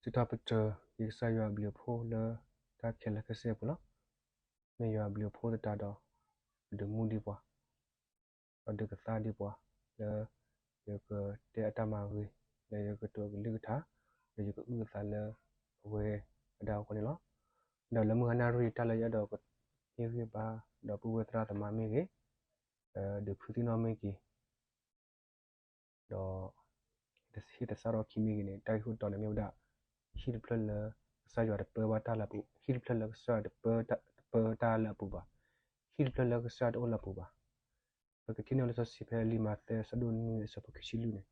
စံးထီၣ်ပတြၢၤက့ၤကစၢ်ယွၤအဘျုးအဖှိၣ်လၢတၢ်ခဲလၢာ်ခဲဆ့အပူၤလီၤ. မ့ၢ်ယွၤအဘျုးအဖှိၣ်သတးဒီး ကဒုးမူဒံးပှၤ, ဒီးဒုးကသါဒံးပှၤ လၢယကတဲအတၢ်မၤဂ့ၤ, လၢယကတိၤအကလုၢ်ကထါ, ဒီးယကအုၣ်အသးလၢအဝဲအဒၣ်အဂီၢ်န့ၣ်လီၤ. ဒီးလၢမုၢ်ဟါနၣ်ရံၣ် တၢ်လၢယအဲၣ်ဒိးဟ့ၣ်ဂံၢ်ဘါ ဒီပုၢ်ဝဲၢ်သရၣ်သမါမ့ၢ်ဂ့ၤ, ဒုးဖုသံနီၣ်မ့ၢ်ဂ့ၤ, ဒီး ဟ့ၣ်သဆၣ်ထီၣ်ခံမ့ၢ်ဂ့ၤန့ၣ် တၢ်ဂ့ၢ်ခိၣ်တီန့ၣ်မ့ၢ်ဝဲဒၣ် ဟံၣ်တဖျၢၣ်လၢကစၢ်ယွၤတပၢဘၣ်တၢ်လၢအပူၤ, ဟံၣ်တဖျၢၣ်လၢကစၢ်ယွၤတပၢတၢ်လၢအပူၤဘၣ်, ဟံၣ်တဖျၢၣ်လၢကစၢ်ယွၤတအိၣ်လၢအပူၤဘၣ်. ပကထံၣ်န့ၢ်လံာ်စီဆှံဖဲလံာ်မးသဲ အဆၢဒိၣ်နွံ အဆၢဖိခံဆံလွံၢ်န့ၣ်,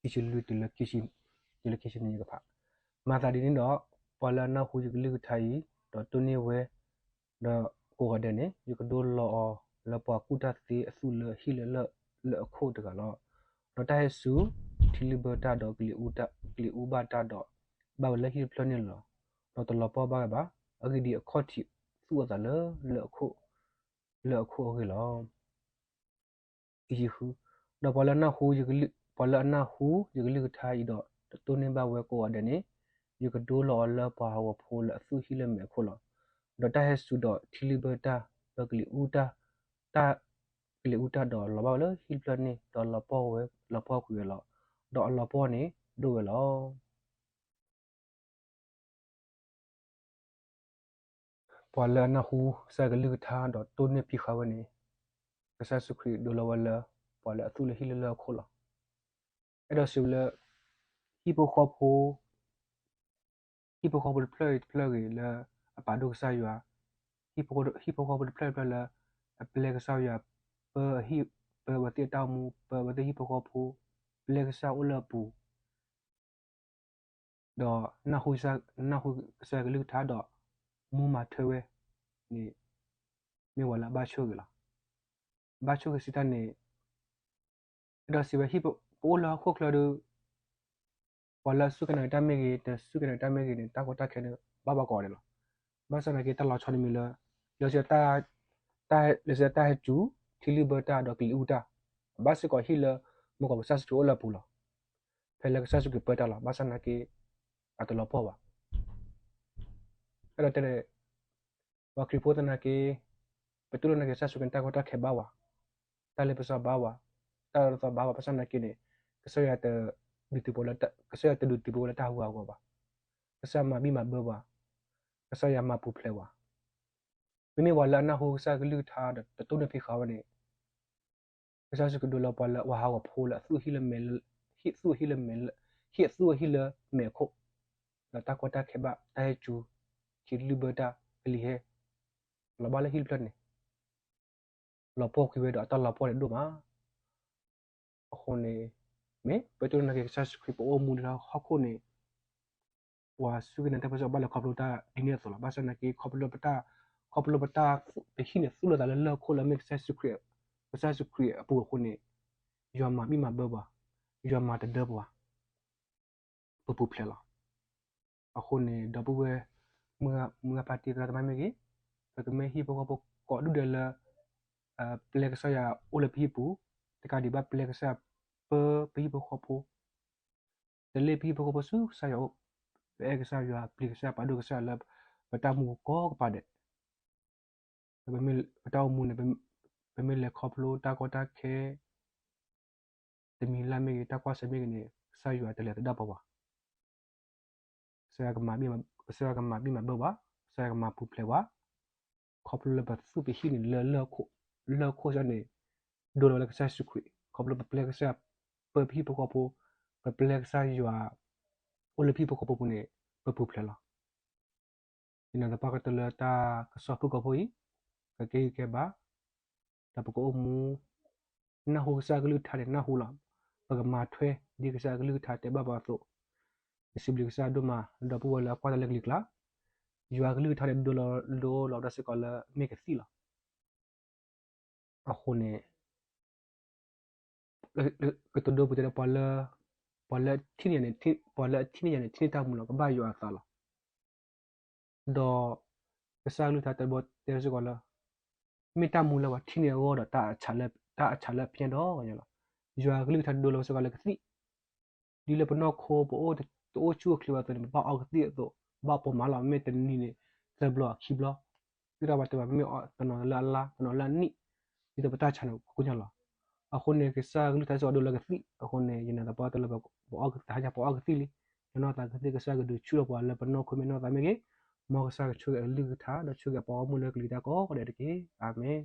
ခံဆံလွံၢ်တုၤလၢခံဆံနွံယကဖး, မၤသးဒ်န့ၣ်ဒီး ပှၤလၢအနၢ်ဟူယကလုၢ်ကထါအံၤ ဒီးတိၢ်န့ၢ်ဝဲ ဒီးကိးဂၤဒဲးန့ၣ် ယကဒိလီၤအီၤလၢပှၤကူၣ်တၢ်သ့အသွံၣ်လၢဟံၣ်လၢလၢၢ်အခိၣ်တဂၤလီၤ. ဒီးတၢ်ဟဲစူၤ ထံလုၢ်ဘၢတၢ်ဒီး ကလံၤအူဘၣ်တၢ်ဒီး ဘၣ်ဝဲလၢဟံၣ်တဖျၢၣ်န့ၣ်လီၤ. ဒီးတလီၤပှီၢ်ဘၣ်ဝဲဘၣ်. အဂ့ၢ်ဒ်အံၤ, အခီၣ်ထံးသူၣ်အသးလၢလၢၢ်အခိၣ်, လၢၢ်အခိၣ်အဂ့ၢ်လီၤ. ခံဆံဃု, ဒီးပှၤလၢအနၢ်ဟူ, ပှၤလၢအနၢ်ဟူယကလုၢ်ကထါအံၤဒီး တတိၢ်န့ၢ်ဘၣ်ဝဲကိးဂၤဒဲးန့ၣ်, ယကဒိလီၤအီၤလၢပှၤဟးဂီၤဖိလၢအသွံၣ်ဟံၣ်လၢမဲာ်အခိၣ်လီၤ. ဒီးတၢ်ဟဲစူၤဒီးထံလုၢ်ဘၢတၢ်, ဒီးကလံၤအူတၢ်, တၢ်, ကလံၤအူတၢ်ဒီးလီၤဘၣ်ဝဲလၢဟံၣ်တဖျၢၣ်န့ၣ်, ဒီးလီၤပှီၢ်ဝဲ, လီၤပှီၢ်ကွံာ်ဝဲလီၤ. ဒီးအလီၤပှီၢ်န့ၣ်ဒိၣ်ဝဲလီၤ. ပှၤလၢအနၢ်ဟူကစၢ်ယွၤကလုၢ်ကထါဒီးတိၢ်န့ၢ်ဖံးဃာ်ဝဲန့ၣ်, ကစၢ်ယ့ၣ်ၡူးခရံာ်ဒိလီၤဝဲလၢ ပှၤလၢအသွံၣ်လၢဟံၣ်လၢလၢၢ်အခိၣ်လီၤ. အဲၣ်ဒိးစံးဝဲလၢ ဟံၣ်ဖိဃီဖိ, ဟံၣ်ဖိဃီဖိတဖျၢၣ်အံၤတဖျၢၣ်ဂ့ၤလၢအပာ်ဒိၣ်ကစၢ်ယွၤ, ဟံၣ်ဖိဃီဖိတဖျၢၣ်တဖျၢၣ်လၢ အပျဲကစၢ်ယွၤ, ပၢအဟံၣ်, ပၢအဝဲသ့ၣ်အတၢ်အိၣ်မူ, ပၢအဝဲသ့ၣ်ဟံၣ်ဖိဃီဖိ, ပျဲကစၢ်အိၣ်လၢအပူၤ ဒီးနၢ်ဟူကစၢ်ယွၤကလုၢ်ကထါဒီး မူမၤထွဲဝဲန့ၣ် မ့ၢ်ပှၤလၢအဘၣ်ဆိၣ်ဂ့ၤလီၤ. ဘၣ်ဆိၣ်ဂ့ၤစံးတၢ်န့ၣ်, အဲၣ်ဒိးစံးဝဲ ပအိၣ်လၢဟီၣ်ခိၣ်ချၢဒီး ပှၤလၢအစူၢ်က့ၤနာ်က့ၤတၢ်မ့ၢ်ဂ့ၤ, တစူၢ်က့ၤနာ်က့ၤတၢ်မ့ၢ်ဂ့ၤန့ၣ် တၢ်ကီတၢ်ခဲန့ၣ် ဘၣ်ပှၤကိးဂၤဒဲးလီၤ. ဘၣ်ဆၣ်သနာ်က့ တၢ်လီၤဆီန့ၣ်မ့ၢ်လၢ လၢ လၢတၢ်ဟဲစူၤ ထံလုၢ်ဘၢတၢ်ဒီးကလံၤအူတၢ်, ဘၣ်စ့ၢ်ကီးဟံၣ်လၢ မ့ၢ်ကီးကစၢ်ယ့ၣ်ၡူးခရံာ်အိၣ်လၢအပူၤလီၤ. ဖဲလၢကစၢ်ယ့ၣ်ၡူးခရံာ်ပၢတၢ်လီၤ. ဘၣ်ဆၣ်သနာ်က့ အတလီၤပှီၢ်ဘၣ်. အဲၣ်ဒိးတဲ ပှၤခရံာ်ဖိသနာ်က့ ပတူၢ်လိာ်သနာ်က့ ကစၢ်ယ့ၣ်ၡူးခရံာ်န့ၣ် တၢ်ကီတၢ်ခဲဘၣ်ဝဲ, တၢ်လ့ပစီဘၣ်ဝဲ, တၢ်လၢပစီဘၣ်ဝဲ, ဘၣ်ဆၣ်သနာ်က့န့ၣ် ကစၢ်ယွၤတဒုးသံပဝဲလၢ, ကစၢ်ယွၤတဒုးသံပဝဲလၢတၢ်ဟးဂူာ်ဟးဂီၤဘၣ်. ကစၢ်ယွၤမၤဘံၣ်မၤဘၢပှၤ, ကစၢ်ယွၤမၤပူၤဖျဲးပှၤ. မ့မ့ၢ်ပှၤလၢအနၢ်ဟူကစၢ်ယွၤကလုၢ်ကထါဒီး တတိၢ်န့ၢ်ဖံးဃာ်ဝဲန့ၣ် ကစၢ်ယ့ၣ်ၡူးခရံာ်ဒိလီၤပှၤလၢပှၤဟးဂီၤဖိလၢအသွံၣ်ဟံၣ်လၢမဲာ်, ဟံၣ်သွံၣ်ဟံၣ်လၢမဲာ်, ဟံၣ်သွံၣ်ဟံၣ်လၢမဲာ်အခိၣ်, ဒီးတၢ်ကီတၢ်ခဲဘၣ်, တၢ်ဟဲစူၤ, ထံလုၢ်ဘၢတၢ်, ကလံၤဟဲ, လီၤဘၣ်လၢဟံၣ်တဖျၢၣ်န့ၣ် လီၤပှီၢ်ကွံာ်ဝဲဒီးအတၢ်လီၤပှီၢ်န့ၣ်ဒိၣ်မး. အဃိန့ၣ် မ့ၢ်ပတူၢ်လိာ်သနာ်က့ ကစၢ်ယ့ၣ်ၡူးခရံာ် ပအိၣ်မူလၢဟီၣ်ခိၣ်န့ၣ် ပှၤစူၢ်က့ၤနာ်က့ၤတၢ်ပၢဆှၢဘၣ်လၢခီဖျိတၢ်ဒ်န့ၣ်အသိးလီၤ. ဘၣ်ဆၣ်သနာ်က့ ခီဖျိပတၢ်, ခီဖျိပတၢ်, ပဟံၣ်န့ၣ်သူၣ်လီၤသးလၢလၢၢ်ခိၣ်လၢမ့ၢ်ကစၢ်ယ့ၣ်ၡူးခရံာ်, ကစၢ်ယ့ၣ်ၡူးခရံာ်အပူၤအဃိန့ၣ် ယွၤမၤဘံၣ်မၤဘၢပှၤ, ယွၤမၤတဒၢပှၤ ပပူၤဖျဲးလီၤ. အဃိန့ၣ် ဒီပုၢ်ဝဲၢ်မုၢ်ဂၤဖါတံၢ်သရၣ်သမါမ့ၢ်ဂ့ၤ, ပကမ့ၢ်ဟံၣ်ဖိဃီဖိကိးဒူၣ်ဒဲးလၢ ပျဲကစၢ်ယွၤအိၣ်လၢပဟံၣ်ပူၤ, တကးဒံးဘၣ်ပျဲကစၢ်ယွၤပၢပဟံၣ်ဖိဃီဖိ, တလ့ပဟံၣ်ဖိဃီဖိဆူကစၢ်ယွၤအိၣ်, ပအဲၣ်ကစၢ်ယွၤ, ပျံၤကစၢ်ယွၤ, ပာ်ဒိၣ်ကစၢ်ယွၤလၢပတၢ်အိၣ်မူကိးကပၤဒဲး ပတၢ်အိၣ်မူန့ၣ် ပမ့ၢ်လဲၤခီဖျိတၢ်ကီတၢ်ခဲ တမံၤလၢ်မ့ၢ်ဂ့ၤ, တၢ်ကွၢ်ဆၢမ့ၢ်ဂ့ၤန့ၣ် ကစၢ်ယွၤတလဲၤသဒၣ်ပှၤဘၣ်. ကစၢ်ယွၤကမၤဘံၣ်မၤဘၢပှၤ, ကစၢ်ယွၤကမၤပူၤဖျဲးပှၤ, ခီဖျိလၢပသူၣ်ပဟံၣ်န့ၣ်လၢ လၢၢ်ခိၣ်စ့ၢ်န့ၣ် ဒိလီၤဝဲလၢကစၢ်ယ့ၣ်ၡူးခရံာ်, ခီဖျိပပျဲကစၢ်ယွၤပၢပဟံၣ်ဖိဃီဖိ, ပပျဲကစၢ်ယွၤအိၣ်လၢပဟံၣ်ဖိဃီဖိပူၤန့ၣ် ပပူၤဖျဲးလီၤ. ယနာ်သပှၢ်ကတၢၢ်လၢတၢ်ကစီၣ်ဖုၣ်ကိာ်ဖိအံၤ, ကကဲဂံၢ်ကဲဘါ, ဒီးပကအိၣ်မူ နၢ်ဟူကစၢ်ကလုၢ်ကထါန့ၣ် နၢ်ဟူလီၤ. ပကမၤထွဲဒ်ကစၢ်ကလုၢ်ကထါတဲဘၣ်ပှၤအသိး, ယစံးဘျုးကစၢ်ဒိၣ်မး ဒီပုၢ်ဝဲၢ်လၢအကွၢ်တၢ်လၢကလံၤကျါ, ယွၤကလုၢ်ကထါန့ၣ် ဒိလီၤဒိလီၤဒီးစ့ၢ်ကီးလၢမ့ၢ်ကသံၣ်လီၤ. အဃိန့ၣ် ကတိၤဒိပူၤတဲလၢ ပှၤလၢအထံၣ်န့ၢ်ယၤန့ၣ် ပှၤလၢအထံၣ်န့ၢ်ယၤန့ၣ် ထံၣ်န့ၢ်တၢ်မူလီၤ, ကဘၣ်ယွၤအသးလီၤ. ဒီးကစၢ်ကလုၢ်ကထါတဲဘၣ်တဲစ့ၢ်ကီးလၢ မ့ၢ်တၢ်မူလၢပှၤထံၣ်န့ၢ်အဂီၢ်ဒီး တၢ်အဆးလၢအဖဲညါဒီးလီၤ. ယွၤကလုၢ်ကထါဒိလီၤဝဲစ့ၢ်ကီးလၢကသံၣ်, ဒ်လၢပနီၢ်ခိပအိၣ် တအိၣ်ဆူၣ်အိၣ်ချ့ဘၣ်အသိးန့ၣ် ပဘၣ်အီကသံၣ်အသိး ဘၣ်ပိာ်မၤလီၤ. မ့မ့ၢ်တနံၤန့ၣ် သၢဘျီခံဘျီ, သ့ၣ်တဖၣ်တဲဘၣ် မ့မ့ၢ်တနီၤလၢအလါ တနီၤလၢအနံၣ်, ဒ်သိးပတၢ်ဆါန့ၣ် ပခိၣ်ညါလီၤ. အဃိန့ၣ် ကစၢ်ကလုၢ်ကထါစံးအီၤဒိလၢကသံၣ်, အဃိန့ၣ် ယနာ်သပှၢ်တၢၢ်လၢပ ပအီကသံၣ်လံ, ယနီၢ်သးကသ့ၣ် ကစၢ်ကဒုးဆူၣ်ထီၣ်ပှၤလၢပနီၢ်ခိမ့ၢ်နီၢ်သးမ့ၢ်ဂ့ၤ, မ်ကစၢ်ကဆိၣ်ဂ့ၤအကလုၢ်ကထါ ဒီးဆိၣ်ဂ့ၤအပှၤဂီၢ်မုၢ်လၢကလံၤတၢ်ကိးဂၤဒဲးတက့ၢ်. အၤမ့ၣ်.